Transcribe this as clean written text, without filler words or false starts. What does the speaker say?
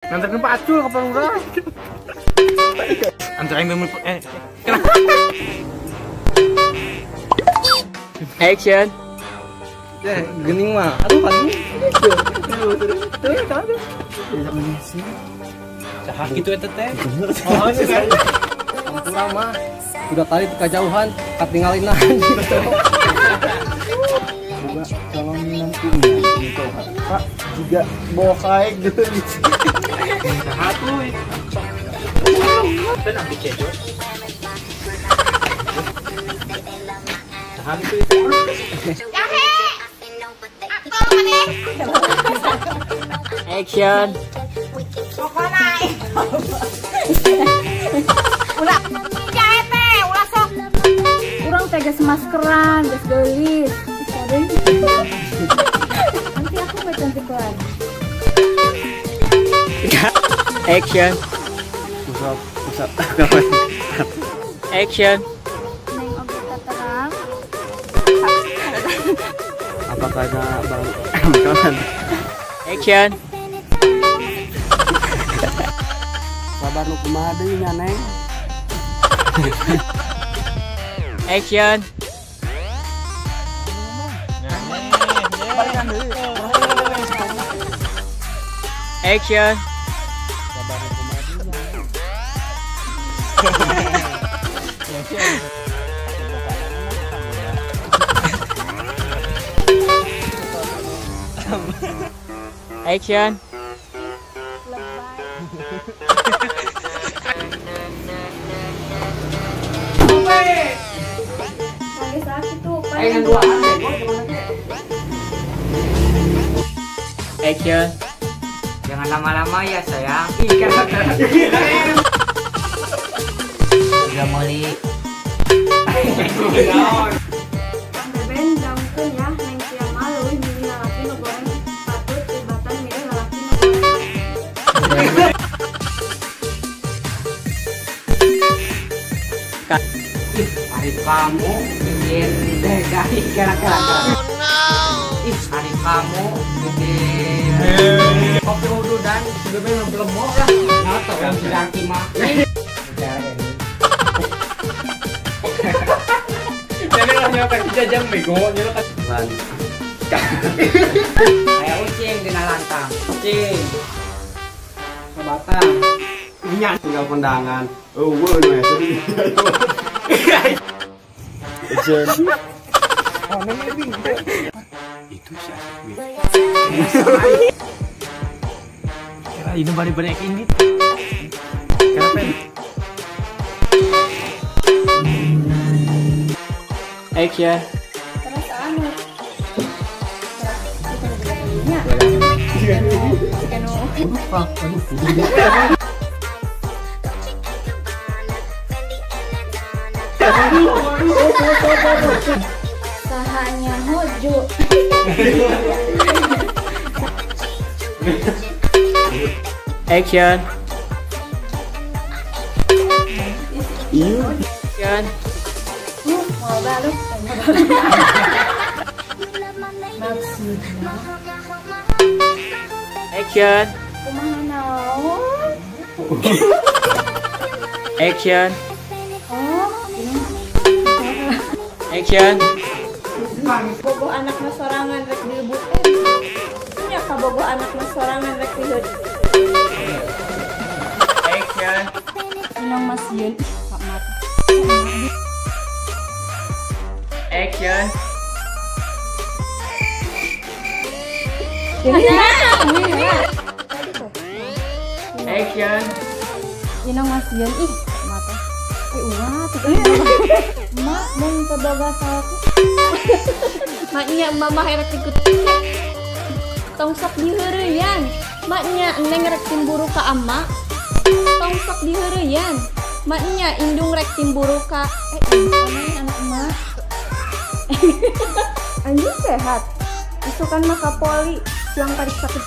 Nganterkeun Pak Acul ke Lurah. Antar aing meul Action. Ya, gening mah. Aduh, aduh. Saha kitu eta teh? Oh, kurang mah. Udah tadi kejauhan, katinggalin lah. Boga calon menantunya gitu. Pak juga bokaek gitu. Saha tuh? Tenang dicejot. Saha kitu itu? Action. Pokona. Ulah jahe teh, ulah sok. Urang teh geus maskeran, geus geulis. Nanti aku nggak cantik lagi. Action. Usap, usap. Action. Neng oge terang. Apakah ada bang kawan? Action. Sabar nu kumaha deui nya Neng. Action. Action. Sabar nu kumaha deui nya. Action. Action. Jangan lama-lama ya sayang. Udah mulai. Beben dangkeun ya neng sia mah leuwih milih lalaki nu goreng patut tibatan milih lalaki nu goreng. Ih, hari kamu bikin deh kira-kira. Ih, hari kamu bikin kopi ududan sebelumnya belum lah. Nah, tolong si mah. Jadi lah nyapa jajang bego, nyala kan. Kayak ucing dina lantang. Ucing. Sebatang. Minyak tinggal kondangan. Oh, weuh nu eta. Action. Oh, memang itu si asik. Kira ini bari-bari ini. Kenapa? Action. Terus anu. Sahanya hojo. Action. Action. Mau balik. Maksudnya. Action. Kumaha naon? Action. Oh, ini. Action. Bogoh anakna sorangan rek dilebutkeun. Nya kabogoh anakna sorangan rek diheud. Action. Inong Mas Yun, Pak Mat. Action. Action. Inong Mas Yun, ih, mata. Ulah tuh. Mak mun teu boga salaki. Maknya mama rek ikut. Tong sok diheureyan. Maknya neng rek timburu ka ama. Tong sok diheureyan. Maknya indung rek timburu ka anak emak. Anjing sehat. Isukan mah ka poli, cuang tarik sakit.